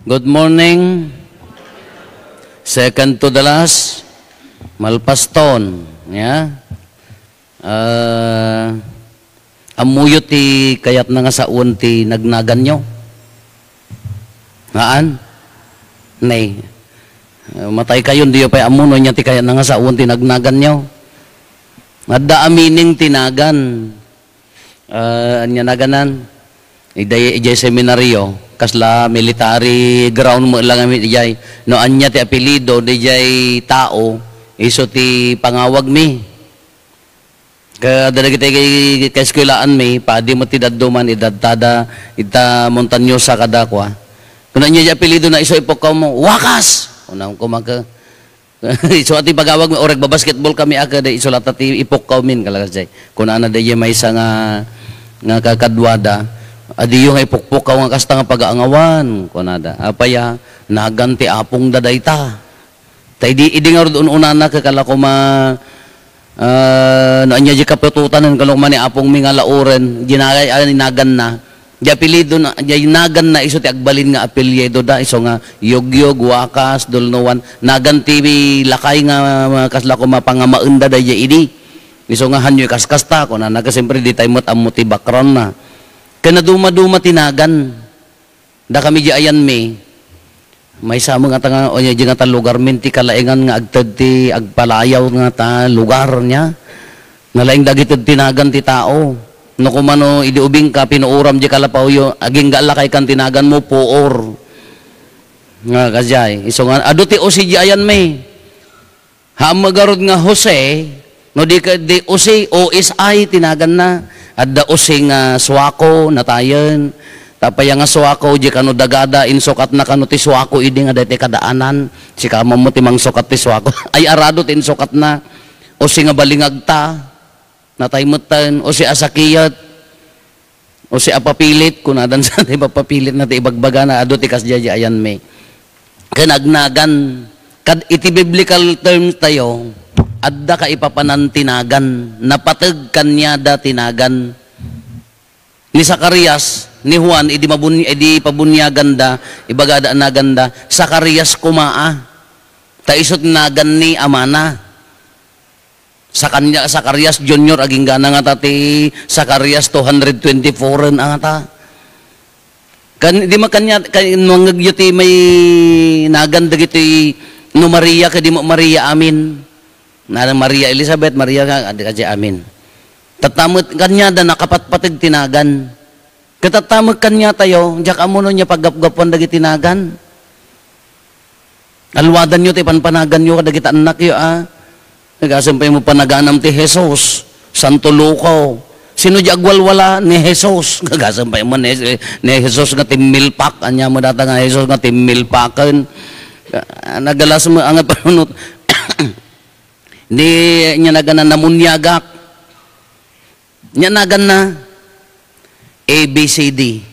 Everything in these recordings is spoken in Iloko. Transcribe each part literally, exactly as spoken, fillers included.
Good morning. Second to the last. Malpaston. Ya. Ah, ammoyo ti kayatna nga sawen ti nagnaganyo? Haan? Nay. Ah, matay kayon, diyo pay ammo no ania ti kayatna nga sawen ti nagnaganyo. Adda a meaning ti nagan. Ah, ania naganan? Iday, idiay seminaryo, kasla military ground met lang amin idiay. No ania ti apelyido didiay tao, isu ti pangawagmi. Kada dagiti kaeskuelaanmi, padi met ti dadduman, idadtada, ita Montañosa kadakua. Kuna ania ti apelyido na isu ipukkawmo, Wakas! Kunam kumaka. Isu a ti pagawag, orag babasketball kami a kada isu latta ti ipukkawmin, kalagas jay. Kunana dayjay maysa nga, nga kakaduada, "Adiyo nga ipukpukkaw nga kasta nga pagaangawan," kunada. Apay a, nagan ti apongda dayta. Ta idi, idi ngarud un-unana, kakala koma, ah, no ania di kaputotanen, kano koma ni apongmi nga lauren, di nagay, ah, naganna. Di apelyido na, di naganna isu ti agbalin nga apelyido da, isu nga Yogyog, Wakas, Dulnuan. Nagan ti lakay nga, ah, kasla koma pangamaenda dayjay idi. Isu nga hanyo ikaskasta, kunana ka, siyempre, di tayo met ammo ti background na. Ken naduma-duma ti nagan. Dakami di ayanmi. Maysa met ngata nga, o, di ngata lugarmin ti kalaingan nga agted ti agpalayaw ngata lugar nia. Nalaing dagiti ti nagan ti tao. No kumano, idi ubingka, pinuoram di kalapawyo, agingga lakaykan ti naganmo, puor. Nga, kadiay. Isu nga, adu ti usi di ayanmi. Haan met garud nga Jose, no di ka, di Usi, O S I ti naganna. Adda Usi nga Suaco, natayen. Tapay nga Suaco, di kano dagada, insukatna kano ti Suaco idi nga daytoy kadaanan. Sika man mo ti mangsukat ti Suaco. Ay, arado ti insukatna. Usi nga Balingagta. Natay metten, Usi a Sakiyet, Usi a Papilit, kunadan sa ti papapilitna ti ibagbagana, adu ti kasdiay di ayanmi. Ken agnagan, kad iti biblical terms tayo, adda kaipapanan ti nagan, napateg kaniada ti nagan. Ni Zacarias, ni Juan, idi mabun-, idi pabuniaganda, ibagada a naganda, Zacarias koma a, ta isu ti nagan ni amana. Sakanya-, Zacarias Junior, aginggana ngata ti Zacarias two hundred twenty-four-en a ngata. Kan, di makanya-, kan, mangngegyo ti may nagan dagiti no Maria, kadi mo Maria amin. Na Maria Elizabeth, Maria nga, adi kasi amin. Tatta met, kaniada nakapatpateg ti nagan. Ket tatta met kaniatayo, diak ammo no ania paggapgapuan dagiti nagan. Alwadanyo ti panpanaganyo kadagiti annakyo, a. Gasem pay mo panaganam ti Jesus, Santo Luco. Sino di agwalwala? Ni Jesus. Gasem pay mo ni, ni Jesus nga timmilpak. Ania mo data nga Jesus nga timmilpaken? Ah, nagalas mo ang panunot. Di niya nagana namuniagak. Nia naganna, A B C D.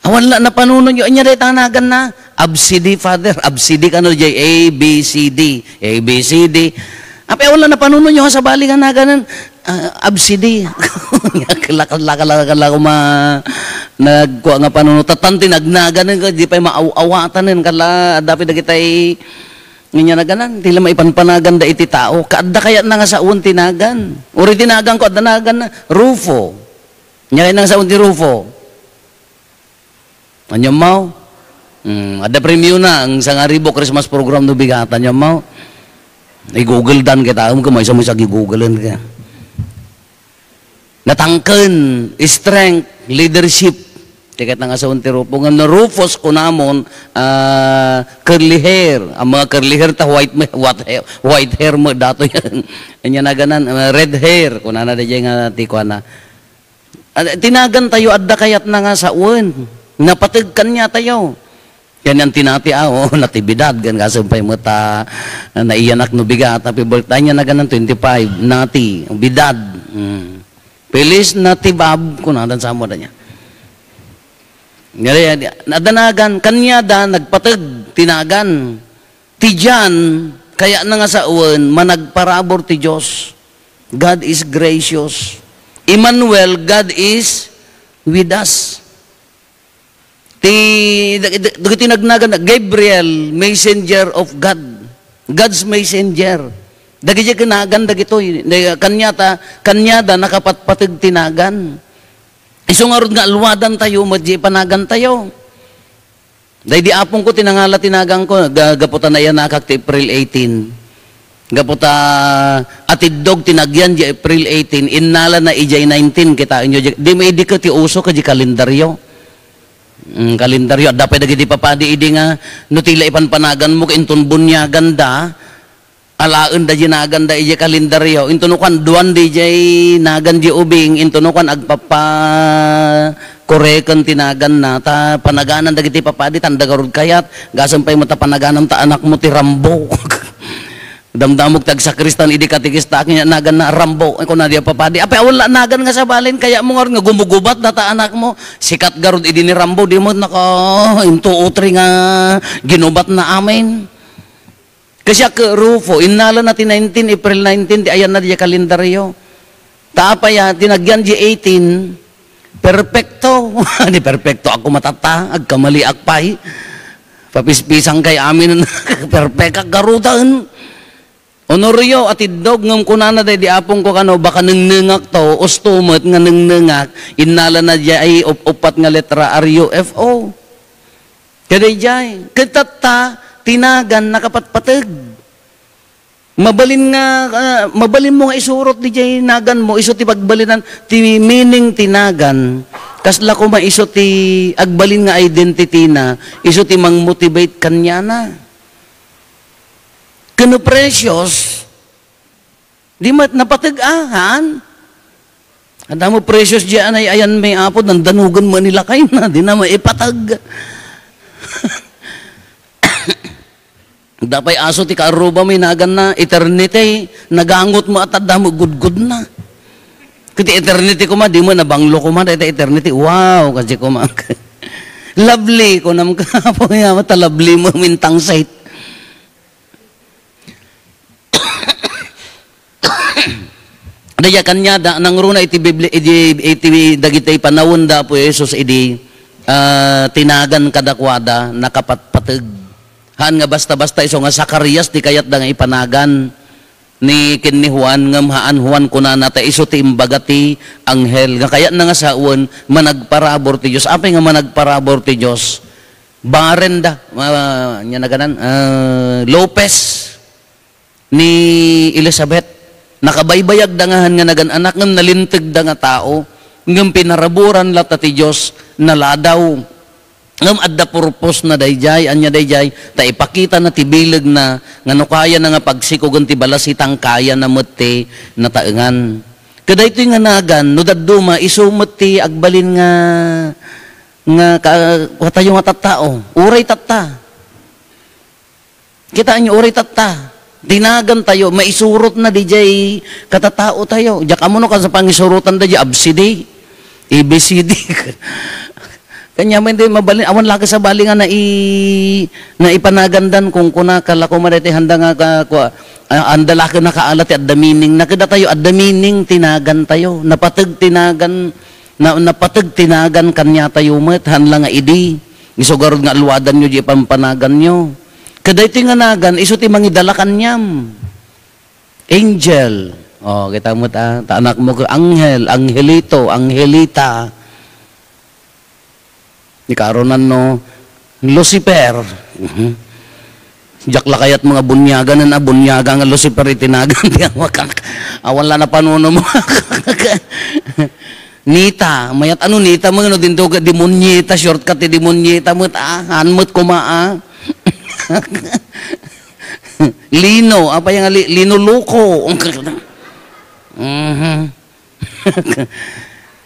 Awan la napanunotyo, ania dayta naganna? Absidi, Father, absidi kano jay A B C D, A B C D. Apay awan la napanunotyo nga sabali nga naganan, ah, absidi. Kala, kala, kala, kala, kuma, nagkua nga panunot. Tatan ti nagnagan, di pay maaw-awatanen, kala, adda pay dagitay Nga nia naganan, ti la maipanpanaganda iti tao. Kaadda kayatna nga sawen ti nagan. Uray ti naganko, adda naganna. Rufo. Nia kayatna nga sawen ti Rufo. Ania maw? Hmm, adda premiona, ang sangaribo Christmas program no bigat. Ania maw? I-Google dan kita, um, kumaysa mo sa gi-Googlean ka. Natangken, strength, leadership. Ti kayatna nga sawen ti Rufo. Ngem no Rufus, kunamon, ah, curly hair. Ang mga curly hair ta white, ma-, what hair, white hair mo, dato yan. Anya naganan, ah, red hair. Kunana da dyan nga ti kuana. Ah, ti nagan tayo, adda kayatna nga sawen. Napateg kaniatayo. Yan ang tinati, ah, oh, Natividad, gan kasempay mo ta, ah, naiyanak no bigat, happy birthday niya na ganan, twenty-five, Nati, bidad. Mm. Feliz Nativab, kunadan sa mo da niya. Ngari, adanagan, kanya da, nagpateg, tinagan. Ti John, kaya na nga sawen, managparabor ti Diyos. God is gracious. Emmanuel, God is with us. Ti, dag-, dag-, dagiti nagnagan, Gabriel, messenger of God. God's messenger. Dagiti kinagan dagitoy. Kaniata, kaniada, nakapatpateg ti nagan. Isu ngarud nga alwadan tayo, met di panagan tayo. Daydi apongko ti nangala ti naganko, ga-, gapu ta nayanakak ti April eighteen. Gapu ta atiddog ti nagyan di April eighteen, innalana idiay nineteen, kitaenyo, di, di maidike ti uso ket di kalendaryo. Mm, kalendaryo, adda pay dagiti papadi idi nga, no ti la ipanpanaganmo, inton buniaganda, alaenda di naganda idiay kalendaryo. Inton no kuan, duan di diay nagan di ubing, inton no kuan, agpapa-, koreken ti naganna. Ta panaganan dagiti papadi, tanda garud kayat, gasem pay mo ta panaganan ta anakmo ti Rambo. Damdamok ti agsakristan idi katekista, ket naganna Rambo. Ay, kuna di papadi, apay, awan la nagan nga sabalen, kayatmo ngarud nga gumugubat data anakmo. Sikat garud idi ni Rambo, di mo naka, into utri nga ginubat na amin. Kasiak, Rufo, innalana ti nineteen, April nineteen, ti ayanna diay kalendaryo. Ta apay a, ti nagyan di eighteen, perpekto. Di perpekto ako matatta, agkamaliak pay. Papispisang kay amin, perpekak garuden. Honorio, atiddog, ngem kunana daydi apongko kano, baka nengnengak to, usto met nga nengnengak, innalana diay up-, uppat nga letra, R U F O. Kadaydiay, ket tatta, ti nagan nakapatpateg. Mabalin nga, ah, mabalinmo nga isurot diay naganmo, isu ti pagbalinan, ti meaning ti nagan. Kasla koma isu ti agbalin nga identity na, isu ti mang-motivate kaniana. Ken no Precious, di met napateg a, haan? Adda mo Precious diay anay-ayan mi, Apo, dandanogen mo ni lakayna, di na maipateg. Dapay aso ti kaarruba mi, naganna, Eternity, nagangot mo at adda mo gudgudna. Ket ti Eternity koma, di mo nabanglo koma, dayta Eternity, wow, kasi koma. Lovely, kunam ka, Apo, ya, ta lovely mo, mintang sait. Daydiay kaniada, nangruna iti Biblia, iti, iti dagiti panawen da Apo Jesus idi, ah, ti nagan kadakuada, nakapatpateg. Haan nga basta-basta isu nga Zacarias ti kayatda nga ipanagan ni ken ni Juan, ngem haan Juan kunana ta isu ti imbaga ti anghel. Nga kayatna nga sawen, managparabur ti Dios. Apay nga managparabur ti Dios? Barren da, ah, ania naganan, ah, Lopez ni Elizabeth. Nakabaybayagda nga han nga nagan-anak, ngem nalintegda nga tao, ngem pinaraburan latta ti Dios, naladaw. Ngem adda purpose na daydiay, ania daydiay, ta ipakita na ti bileg na, nga no kaya na nga pagsikogen ti balasitang, kaya na met ti nataengan. Ket daytoy nga nagan, no dadduma, isu met ti agbalin nga, nga ka-, katayo nga tattao. Uray tatta. Kitaenyo, uray tatta. Ti nagan tayo, maisurot na didiay katatao tayo. Diak ammo no kasla pangisurotan da diay A B C D, A B C D. Kanya man di mabalin, awan laki sabali nga nai-, naipanagandan kung kuna kala ko madaytoy handa nga ka-, kua-, ah, handa laki nakaala ti adda meaning. Na kadatayo, adda meaning ti nagan tayo. Napateg ti nagan Na, napateg ti nagan kaniatayo met, haan la nga idi. Isu garud nga alwadanyo diay pampanaganyo. Kadaytoy nga nagan, isu ti mangidala kaniam. Angel. O, kita met, ah, ta anakmo, anghel, angelito, angelita. Ni karunan no, Lucifer. Mhm. Diak la kayat nga buniagan, a buniaga nga Lucifer iti nagan ti amakak. Awan la napanunom. Nita, mayat ano Nita mo, no, dinto ka, demonyeta, shortcut ti demonyeta met, ah, han met koma, ah. Lino, apay nga li-, Lino Loco. Mhm.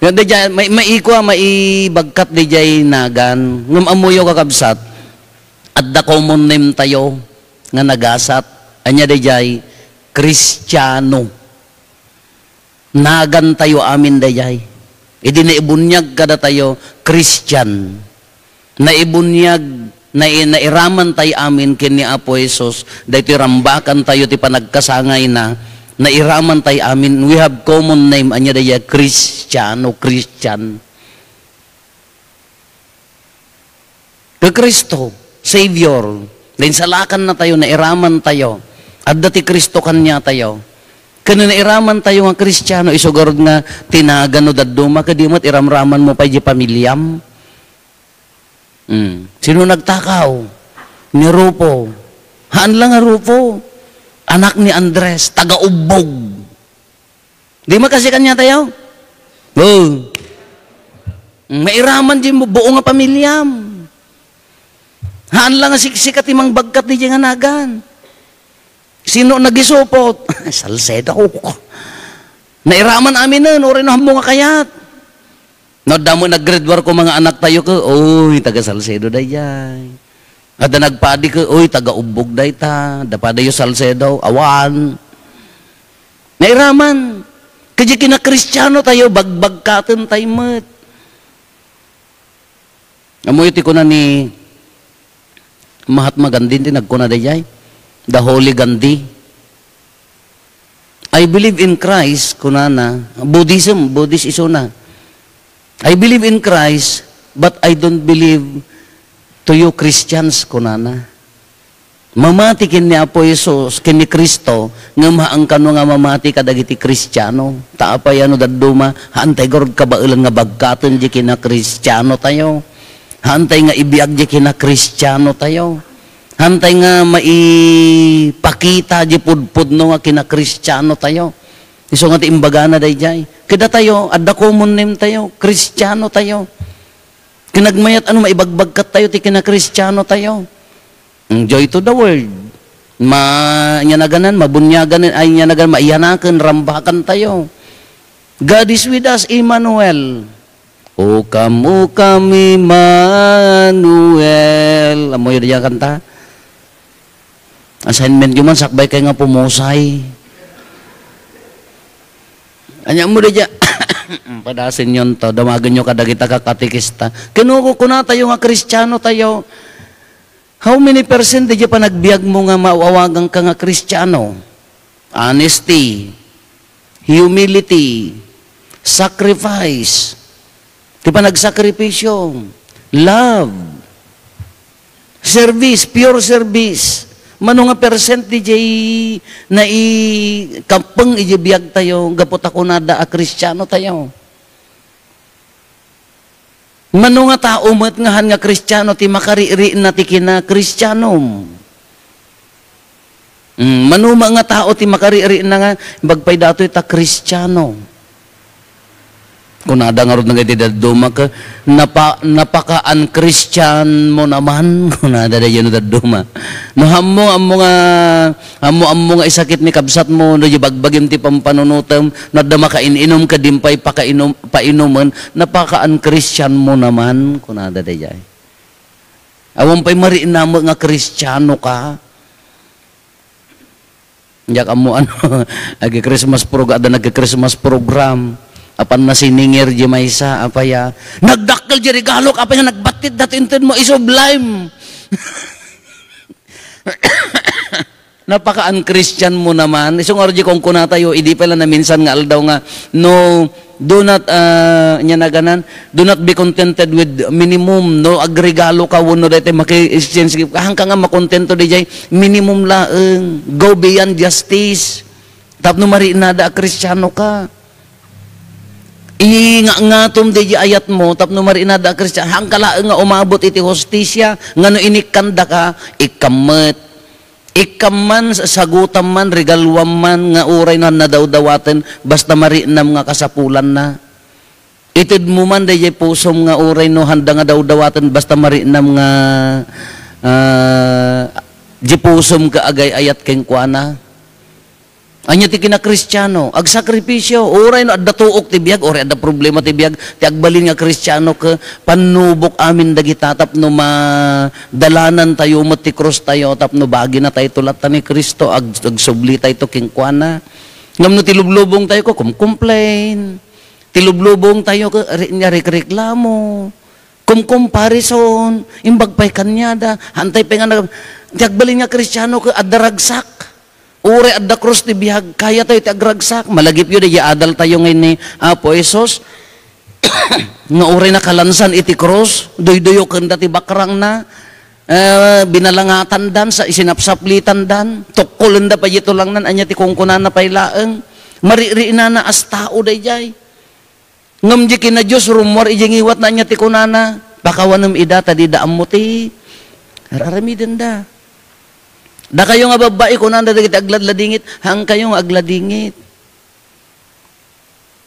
Nga diay, mai-, maikua, maibagkat diay nagan. Ngem ammoyo, kakabsat, adda common name tayo nga nagasat. Ania diay? Kristiano. Nagan tayo amin diay. Idi naibuniag kadatayo, Christian. Naibuniag, nai-, nairaman tay amin ken ni Apo Jesus, daytoy rambakan tayo ti panagkasangayna, nairaman tay amin, we have common name, ania daydiay? Kristiano, Christian. Ken Cristo, Savior, insalakanna tayo, nairaman tayo. Adda ti Cristo kaniatayo. Ken no nairaman tayo nga Kristiano, isu garud nga tinagan no dadduma, ket di met iramraman mo pay di pamiliam. Hmm. Sino nagtakaw? Ni Rufo. Haan la nga Rufo. Anak ni Andres, taga Ubbog. Di makasi kaniatayo? Oh. Mairaman di buo nga pamiliam. Haan la nga siksika ti mangbagkat di nga nagan. Sino nagisupot? Salcedo. Nairaman aminen, uray no hammo nga kayat. No, adda met nag-grade war ko mga anak tayo ko, "Uy, taga Salcedo dayjay." Adda nagpadi ko, "Uy, taga Ubbog dayta." Adda padayo Salcedo, awan. Nairaman. Kadi kina Kristiano tayo, bagbagkaten tayo met. Ammoyo ti kuna ni Mahatma Gandhi, ti nagkuna dayjay, the Holy Gandhi. "I believe in Christ," kunana, Buddhism, Buddhist isuna. "I believe in Christ, but I don't believe to you Christians," kunana. Mamati ken ni Apo Jesus, ken ni Cristo, ngem haan kano nga mamati kadagiti Kristiano. Ta apay no dadduma, haantay garud kabaelan nga bagkaten di kina Kristiano tayo. Haantay nga ibiag di kina Kristiano tayo. Haantay nga maipakita di pudpudno nga kina Kristiano tayo. Isu nga ti imbagana dayjay. Kada tayo, adda common name tayo, Kristiano tayo. Kinagmayat ano maibagbagkat tayo ti kina Kristiano tayo. Mm, joy to the world. Ma-, nya naganan, mabunyagan, ay nya nagan, maiyanaken, rambakan tayo. God is with us, Emmanuel. Ukam, ukam, Emmanuel. Ammoyo dayta kanta? Assignment yo man, sakbay kay nga pumusay. Anya mo dayta? Padasen yon to, damagen yo kadagita kakatikista. Kinuko, kuna tayo nga Kristiano tayo. How many percent dayta panagbiag mo nga maawagan ka nga Kristiano? Honesty, humility, sacrifice, ti panagsakripisyo, love, service, pure service. Mano nga percent dayjay naikappeng iti biag tayo, gapu ta kunada a Kristiano tayo? Mano nga tao met nga han nga Kristiano ti makariri'na ti kina-Kristianom? Mm, mano met nga tao ti makariri'na nga, "Imbag pay datoy ta Kristiano." Kunada ngarud nga iti dadduma, "Napa-, napaka-un-Kristian mo naman." Kunada dayta no dadduma. No, ammo, ammo nga, ammo, ammo nga isakit ni kabsat mo, no, di bagbagim ti pampanunutem, no, adda makain-inom ka, dimpay pakainom, painumen, "Napaka-un-Kristian mo naman," kunada dayjay. Awan pay mari'na met nga Kristiano ka. Diak ammo ano, agi-Christmas prog-, adda nagki-Christmas program. Apan nasiningir di maysa, apay a, "Nagdakkel di regalo ka, apay nga nagbattit datoy inted mo, isublime." Napaka-un-Kristian mo naman. Isu nga di kunkuna tayo, idi pay la naminsan nga aldaw nga, no, do not, ah, nya naganan, do not be contented with minimum, no, agregalo ka, wenno daytoy maki-exchange gift. Haan ka nga makontento dayjay minimum laeng. Go beyond justice. Tapno mari'nada a Kristiano ka. Ingangatom dayjay ayat mo, tapno mari'nada a Kristiano. Haan ka laeng nga umabot iti hustisia, nga no inikkanda ka, ikkam met. Ikkam man, sagutam man, regaluam man, nga uray no nadawdawaten, basta mari'nam nga kasapulanna. Ited mo man dayjay pusom nga uray no handa nga dawdawaten, basta mari'nam nga, ah, di pusom nga agay-ayat kenkuana. Ania ti kinakristiano? Agsakripisio. Uray no adda tuok ti biag, uray adda problema ti biag, ti agbalin nga Kristiano ket pannubok amin dagita tapno madalanan tayo met ti krus tayo, tapno bagina tayo latta ni Cristo, ag-, agsubli tayo kenkuana. Ngem no ti lublubong tayo ko, kumcomplain. Ti lublubong tayo ko, re-, nya rekreklamo. Kumcomparison. Imbag pay kaniada. Hantay pay nga nag-, ti agbalin nga Kristiano ko, adda ragsak. Uray adda krus ti biag, kayatayo ti agragsak. Malagipyo dayjay adal tayo nga ni Apo Jesus. nga uray nakalansan iti krus, duyduyokenda ti bakrangna, eh, binalangatandan, sa-, sinapsaplitandan, tukkolenda pay diay tulangnan, ania ti kunkunana pay laeng? Maririinana as tao daydiay. Ngem diay kina-Dios, rummuar idiay ngiwatna, ania ti kunana? Pakawanem ida ta dida ammo ti ar-aramidenda. Dakayo nga babbai, kunana dagiti agladladingit, haankayo nga agladingit.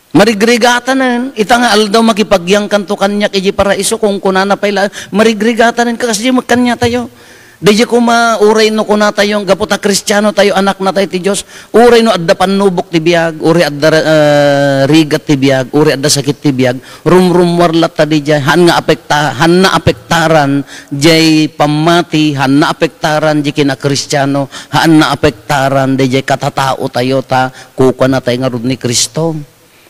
Marigrigatanen, ita nga aldaw makipagyangkanto kaniak idiay paraiso, kunkunana pay la, marigrigatanen, kas diay met kaniatayo. Daydiay koma, uray no kunatayo, gapu ta Kristiano tayo, anakna tayo ti Dios, uray no adda pannubok ti biag, uray adda, ah, rigat ti biag, uray adda sakit ti biag, rumrummuar latta daydiay, haan nga apekta-, haan naapektaran diay pammati, haan naapektaran diay kinakristiano, haan naapektaran daydiay katatao tayo, ta kukua natay ngarud ni Cristo.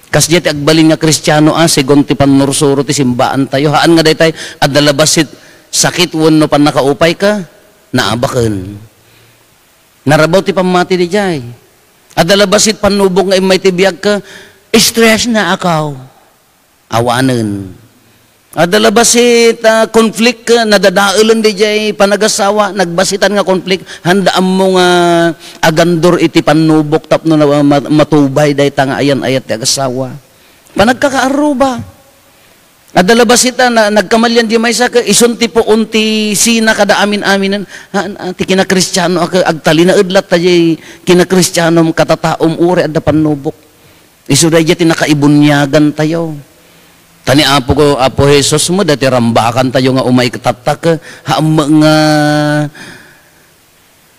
Kas diay ti agbalin nga Kristiano, a, segun ti pannursuro ti simbaan tayo. Haan nga daytay, adda labasit sakit wenno pannakaupay ka, naabaken. Narabaw ti pammati daydiay. Adda labasit pannubok nga immay ti biag ka, stress na ako. Awanen. Adda labasit, ah, conflict, ah, nadadaelen daydiay panagasawa, nagbasitan nga conflict, haanda ammo nga agandor iti pannubok tapno na-, ma-, matubay dayta nga ayan-ayat ti agasawa. Panagkakaarruba. Adda labasit, ah, na, nagkamalian di maysa ket isun ti puon ti sina kada amin-aminen. Ha, ah, ti kinakristiano a ket agtalinaed latta diay kinakristianom katataom uray adda pannubok. Isu daydiay ti nakaibuniagan tayo. Ta ni Apo ko, Apo Jesus met, daytoy rambakan tayo nga umay tatta ket, haan met nga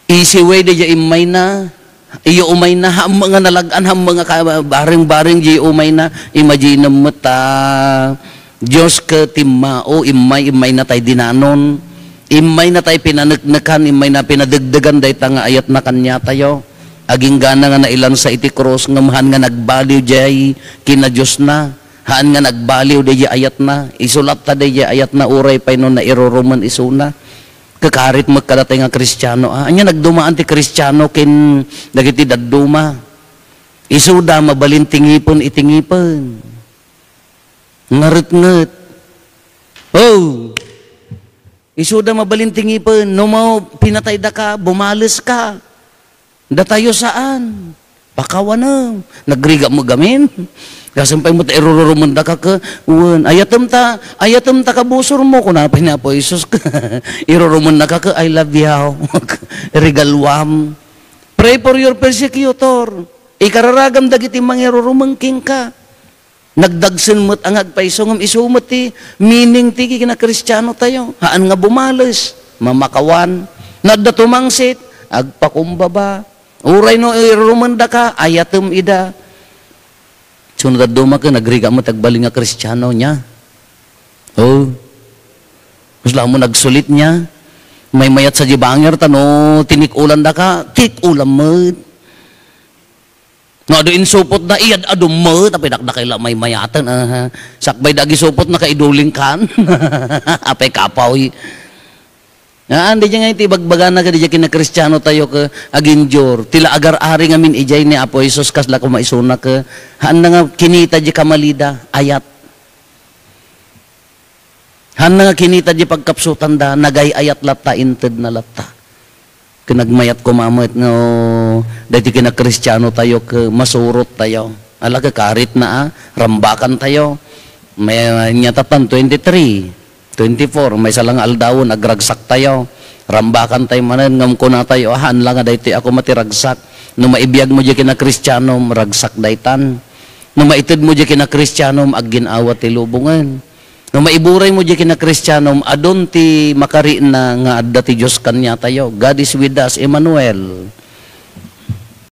easy way daydiay immayna, iyo umayna, haan met nga nalag-an, haan met nga ka-, bareng-bareng diay umayna, imaginem met ta Dios ket timmao, immay, immayna tay dinanon, immayna tay pinaneknekan, immayna pinadegdegan dayta nga ayatna kaniatayo. Aginggana nga nailansa iti krus, ngem haan nga nagbaliw diay kina-Diosna. Haan nga nagbaliw daydiay ayatna. Isu latta daydiay ayatna, uray pay no nairurumen isuna. Kakarit met kadatay nga Kristiano, a. Ania nagdumaan ti Kristiano ken dagiti dadduma? Isuda mabalin ti ngipen iti ngipen. Ngaretnget. Oh! Isuda mabalin ti ngipen, no mao, pinatayda ka, bumales ka. Datayo saan. Pakawanem. Nagrigat mo gamin. Kasem pay mo ta irururumenda ka ke, wen, ayatem ta, ayatem ta kabusormo, kuna pay ni Apo Jesus. Irurumenda ka ke, "I love you." Regaluam. Pray for your persecutor. Ikararagam dagiti mangirurumeng kenka. Nagdagsen met a nga agpayso, ngem isu met ti meaning ti kinakristiano tayo. Haan nga bumales, mamakawan. No adda tumangsit, agpakumbaba. Uray no irurumenda ka, ayatem ida. Sunod a duma ken, nagrigat met agbalin nga Kristiano nia. Oh. Kasla mo nagsulit nia. Maymayat sa di bangir, ta no tinik-ulan da ka, tik-ulan met. No adu insupot da, iyad adu met, apay dakdakay la maymayaten, aha. Sakbay da agisupot, nakaidulingkan. Apay kapaw. Haan, daydiay nga iti ibagbagana ket daydiay kinakristiano tayo ket aginjur. Ti la agar-ari ngamin idiay ni Apo Jesus, kasla koma isuna ket, haan na nga kinita di kamalida, ayat. Haan na nga kinita di pagkapsutanda, nagay-ayat latta, inted na latta. Ket nagmayat koma met no, daytoy kinakristiano tayo ket masurot tayo. Ala, kakarit na, a, rambakan tayo. May, nia tatan, twenty-three. Twenty-four, maysa la nga aldawen, agragsak tayo. Rambakan tayo manen, ngem kuna tayo, "Haan la nga daytoy a koma ti ragsak." No maibiag mo diay kinakristianom, ragsak daytan. No maited mo diay kinakristianom, aggin-awa ti lubongen. No maiburay mo diay kinakristianom, adun ti makariinna nga adda ti Dios kaniatayo. God is with us, Emmanuel.